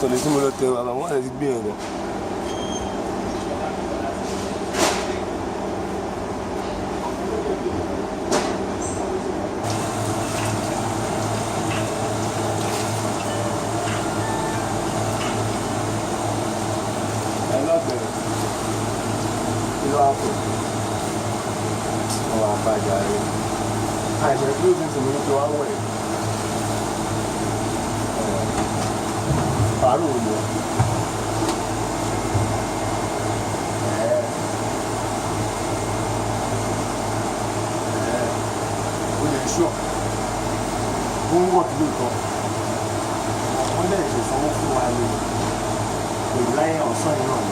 Ọ̀tọ̀ lè tí mo lọ tẹ bàbá wọn àti gbé yẹn lọ. Ẹ lọ́bẹ̀rẹ̀ kí ló wá pè ọwọ́ àbájá rẹ̀ àìsàn kí ló ti sìn ní kí wá wẹ̀ pàrọ̀ ò lọ. Ó lè ṣọ́ ó ń wọ̀ kí lóòótọ́ wọ́n lè ṣe sanwó fún wa ní pẹ̀lú láyé ọ̀sán yìí náà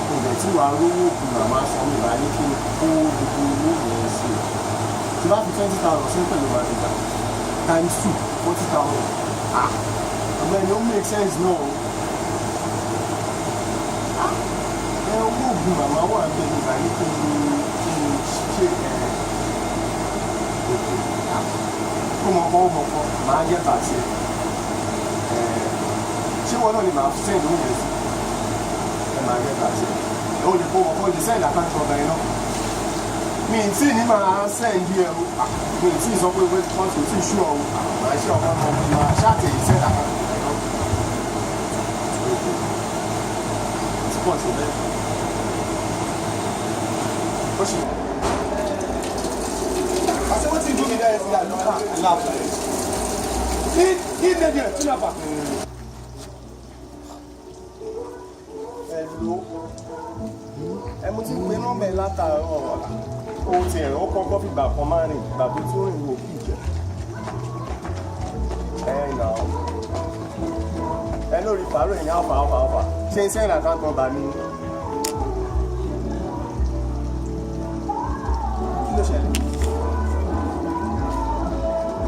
ni ìgbà tí wàá rówó òkú màmá san mi bá ní kí n kó gbogbo owó yẹn sí i tí bá fi 20,000 sí pẹ̀lú màdìgbà times two, 40,000. Ah, ọ̀gbẹ́ni, ó make sense náà o. Ah, ẹ owó ògùn màmá wà bẹ́ẹ̀ ni bá ní kí n ṣe ẹ òkè. Ah, ó mọ̀ kọ́, ó mọ̀ kọ́, màá jẹ́ bàṣẹ ẹ. Ṣé wọn náà ni màá send owó yẹn sí ẹ? Máa gẹ́ bàṣẹ ẹ. Ó lè kó wọn kó lè send account number yẹn náà. Mi ì tí ní máa send yẹ o. Mi ì tí sọ pé wọ́n kò tí ì ṣú ọ o. Màá ṣe ọmọ ọmọ mi, máa ṣáàtì send account number yẹn náà. Tí pọ̀ sí bẹ́ẹ̀ ó ṣì. I say wetin do me there yesterday, I look am, I laugh. He dey there, Tinapa. Hello. Ẹ mo ti pe nọ́mbà ẹ látàárọ̀. Ó ti ẹ̀rọ ó kọ́kọ́ fìgbà kan máa rìn ìgbà tó tún rìn wò kí ìjẹ́. Ẹ nà ó. Ẹ lórí pàrọ̀ ẹ̀yìn alpha alpha alpha. Ṣé ń send account number mi? Kí ló ṣẹlẹ̀?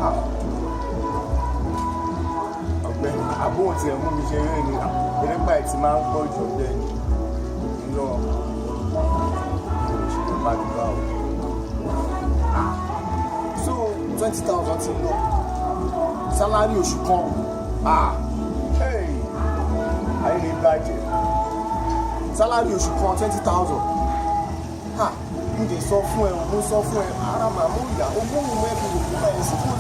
Ha. Ọ̀gbẹ́ni, àbúrò tí ẹ mú mi ṣeré ni. Erépà ẹ̀ ti máa ń pọ̀ jù, ọ̀gbẹ́ni. Irọ́, ṣe lè pàdúrà o. So 20,000 ti lọ, salary oṣù kan. Ah, hey, ayé mi bàjẹ́. Salary oṣù kan, 20,000. Ha, mo dé sọ fún ẹ, mo sọ fún ẹ, ara màmú ìyá owó òun ẹ fi gbogbo báyìí sí fún.